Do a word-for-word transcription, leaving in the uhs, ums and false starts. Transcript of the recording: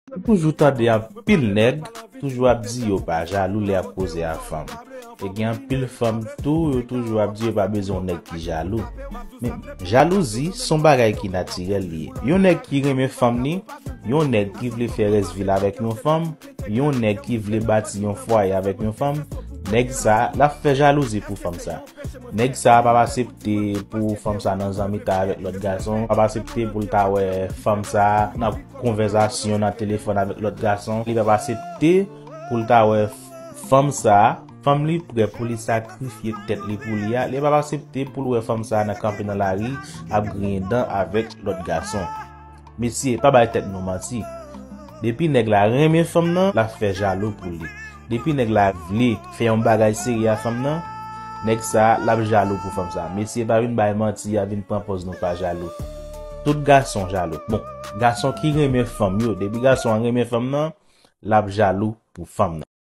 Ou toujou tande anpil nèg toujou ap di yo pa jalou lè y ap koze a fanm. E gen anpil fanm tou, yo toujou ap di yo pa bezwen yon nèg ki jalou. Men, jalouzi se yon bagay ki natirèl li ye. Yon nèg ki renmen fanm li, yon nèg ki vle fè rès vi l avèk yon fanm, yon nèg ki vle bati yon fwaye avèk yon fanm, nèg sa a, l ap fè jalouzi pou fanm sa a. Nèg sa a p ap aksepte pou fanm sa a nan zanmitay avèk lòt gason, p ap aksepte pou l ta wè fanm sa a nan konvèsasyon, nan telefòn avèk lòt gason, li p ap aksepte pou l ta wè fanm sa a, fanm li prè pou li sakrifye tèt li pou li a, li p ap aksepte pou l wè fanm sa a nan kanpe nan lari ap griyen dan avèk lòt gason. Mesye, pa bay tèt nou manti. Depi nèg la renmen fanm nan, l ap fè jalou pou li. Depi nèg la vle fè yon bagay serye a fanm nan, nèg sa a, l ap jalou pou fanm sa a. Mesye, pa vin bay manti, a vin pran pòz nou pa jalou. Tout gason jalou. Bon, gason ki renmen fanm yo, depi gason an renmen fanm nan, l ap jalou pou fanm nan.